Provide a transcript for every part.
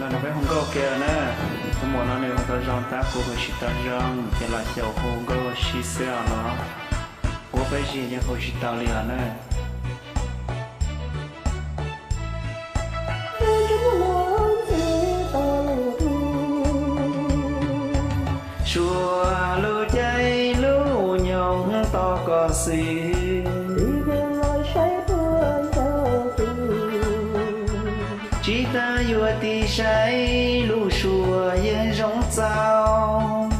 Los nrog peb hu nkauj ke na. Tus muam no nws hu tau zoo tab kuv hu tsis tau zoo ces los xyaum hu nkauj ua si xwb os los. Kuv peb zig yeej hu tsis tau li os na. Suav lub caij lub nyoog tos koj xwb. Tsis tas yuav tig saib lub suab yeej zoo txaus.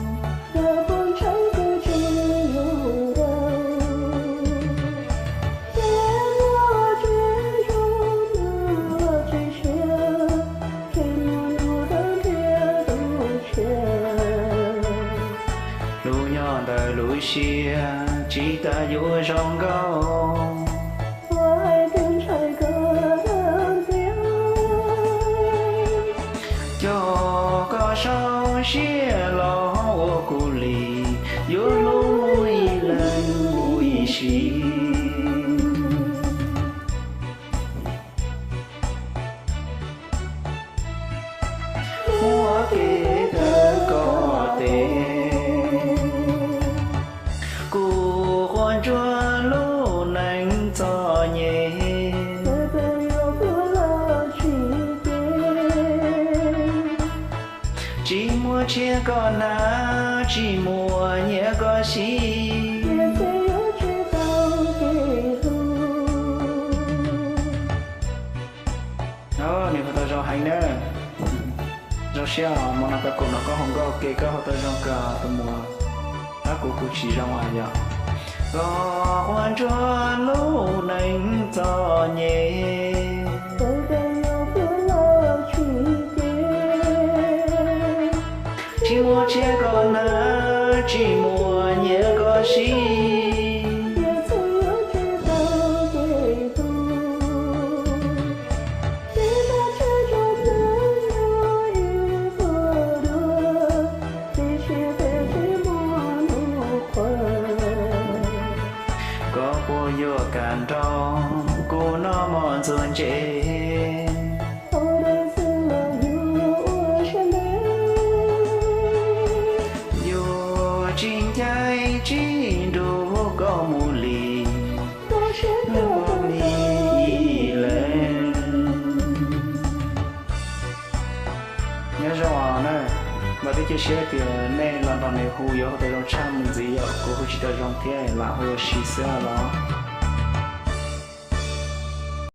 Lub nyob ntawm lub siab tsis tas yuav zoo nkauj. Coj koj sau siab los ua kuv li, yuav hlub mus ib leeg mus ib sim. Muab kev kawm koj tes, kuv quaj ntsuag lub neej txom nyem. Tsis muaj tshiab koj hnav, tsis muaj nyiaj koj siv. Nws hu tau zoo heev na. Zoo siab os, hmo no tau koom nrog koj hu nkauj ke, koj hu tau zoo kawg tus muam. Tab kuv kuv tsis zoo os yom. Koj quaj ntsuag lub neej txom nyem, tsis muaj tshiab koj hnav, tsis muaj nyiaj koj siv. Koj puas yuav kam nrog kuv noj mov ntxuag ntses? Yuav tsis ncaim tsis nrug koj mus li, mus li ib leeg. Nyob zoo os na, vam thiab cia siab tias nej los nrog nws hu yuav hu tau zoo tshaj mus ntxiv yom, kuv hu tsis tau zoo thiab lam hu ua si xwb os los.